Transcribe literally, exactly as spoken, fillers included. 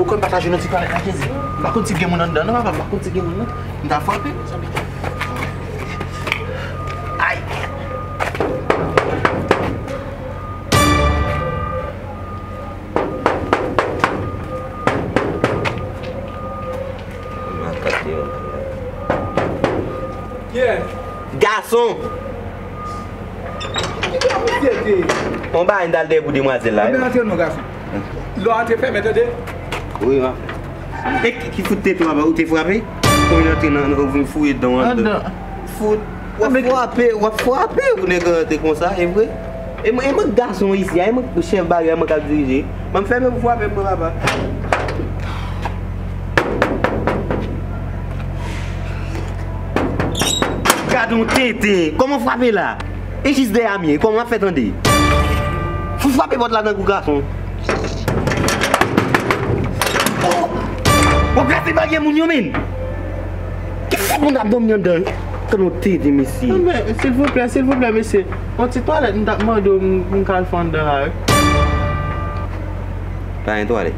Ou konn pataje nan ti twalèt la, Jezi. M pa konn si gen moun anndan, non, papa, m pa konn si gen moun, non. M ta frape, mezanmi. Ay! Kiyès? Gason! Kiyès misye te? On bagay m t al dèyè pou demwazèl la, wi. Antre non, gason. Lè w antre, fèmen, tande? Wi, m ap fè. E ki, ki fout tete w aba, ou te frape? Kon w antre nan, nan, ou vin fouye dan w anndan. Anndan. Fout. W ap frape, w ap frape, ou nèg rantre konsa, e vre? E mwen, e mwen gason isi a, e mwen chèf bagay, e mwen k ap dirije. Ban m fèmen pou frape mwen, papa. Gade yon tenten, kòman frape la? E jis dèyè a m ye, kòman w ap fè tande? Fout frape pòt la nan kou gason. Oh! W ap kraze baryè moun yo, menn! Ki fout moun ap dòmi anndan? Tande yon tenten, mesye. Non, men, silvouplè, silvouplè, mesye. Yon ti twalèt, m t ap mande w, m, m ka al fè anndan la, wi. Pa gen twalèt.